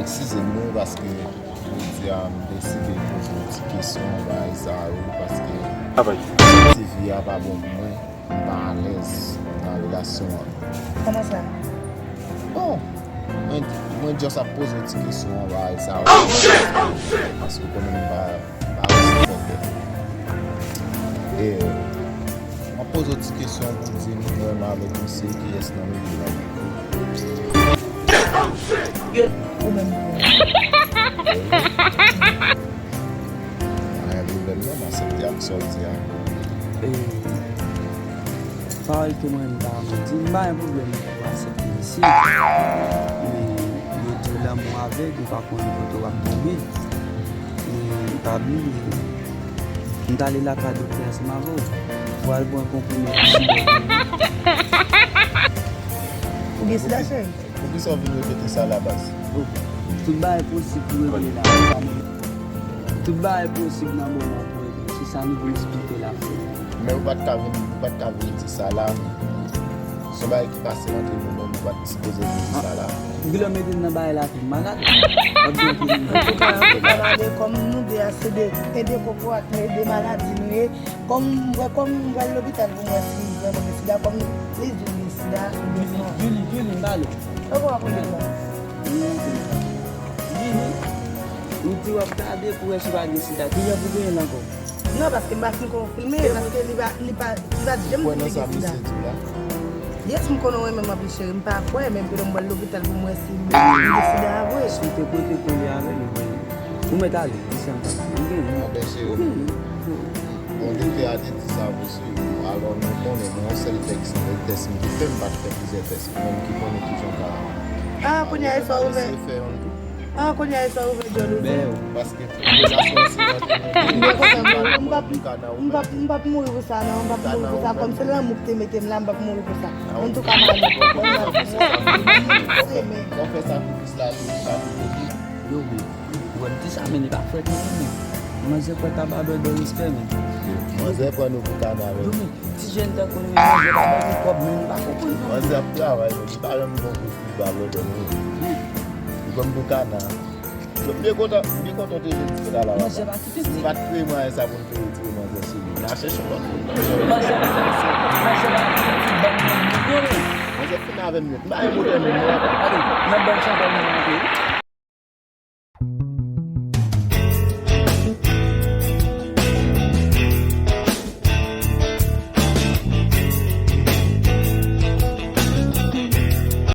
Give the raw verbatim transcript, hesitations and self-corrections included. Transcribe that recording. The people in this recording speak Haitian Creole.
Eskize m wi, paske jodi a m deside poze yon ti kesyon anba Esau, paske ti vi a pa bon pou mwen, m pa alèz nan relasyon an. Kòman sa? Bon, mwen, mwen just ap poze yon ti kesyon anba Esau, paske w konnen m pa, m pa resi fòkè. E, m ap poze yon ti kesyon pou w di m ou renmen avèk misye, kiyès nan milye a? Ou menm. Pa gen pwoblèm non, m aksepte ak sa w di a. E, pawòl ke mwen m ta renmen di, m pa gen pwoblèm pou aksepte misye. Men, yo di w lanmou avèg, ou pa konnen kote w ap tonbe. Men, pa bliye, m t ale lakay doktè ansanm avè w. Pou al pran konprime pou sida. Ou gen sida, cheri? Poukisa w vin repete sa la, baz? Oh, tout bagay posib pou regle la, zanmi. Tout bagay posib nan moman pou regle. Se sa nou vin eksplike la, frè. Men ou pa t ka vin, ou pa t ka vin di sa la, men. Se yon bagay ki pase ant nou menm, ou pa t sipoze vin di sa la. Ou genlè mete m nan bagay la tou, m malad. W ap di anpil. Antouka, antouka, m ale kòm nou de a se de, e de koko ak e de maladi nou ye. Kòm m wè, kòm m pral lopital pou m wè si m vrèman gen sida, kòm li di m gen sida, oubyen non. Julie, Julie, m pale. Ou konn ap rele la? Julie, ou di w ap gade pou wè si w pa gen sida. Kilè pou genyen l ankò? Non, paske m pa fin konfime, paske li pa, li pa, li pa t janm di m li gen sida. Yes, m konnen w renmen m anpil, cheri. M pa kwè, men m pral lopital pou m wè si m gen sida a vre. Si w te prete kole avè l, ou mèt ale, di sa m pa gen. M gen. Anben, cheri, bon, doktè a te di sa vre, cheri. Alò, nou konnen, mwen, yon sèl tès, tès m te fè, m pa t fè plizyè tès. Mwen ki konnen kijan ka. Ah, kounye a, e sa ouvè. Ah, kounye a, e sa ouvè djòl ou di. Men, paske relasyon an se nan men nou. M p ap, m p ap, m p ap mouri pou sa, non. M p ap mouri pou sa. Kòm se lanmou ki te mete m la, m p ap mouri pou sa. Antouka, m ale. Bon, m ap fè sakrifis la, tou sa tou. Yo, men, ou wè m di sa, men li pa frèt non, men. Manzè pran ta ba dòdò respè, men. Manzè pran nou pou kanaryo. Yo, men, ti jèn tankou nou, manzè pa ba nou kòb, men nou pa konprann non. Manzè ap travay, men li pa janm gon kout pye ba dòdò non. Li pran m pou kana. M byen kontan, m byen kontan w te vin di sa la, papa. Manzè pa kite di. M pa t kreye mwayen sa pou m te retire manzè sou li. N a chèche yon lòt moun. Manzè pa kite di bann moun, non, non. Manzè fin avè m nèt. M pa gen pwoblèm non, papa. Ale, nan bann chanpay nou monte.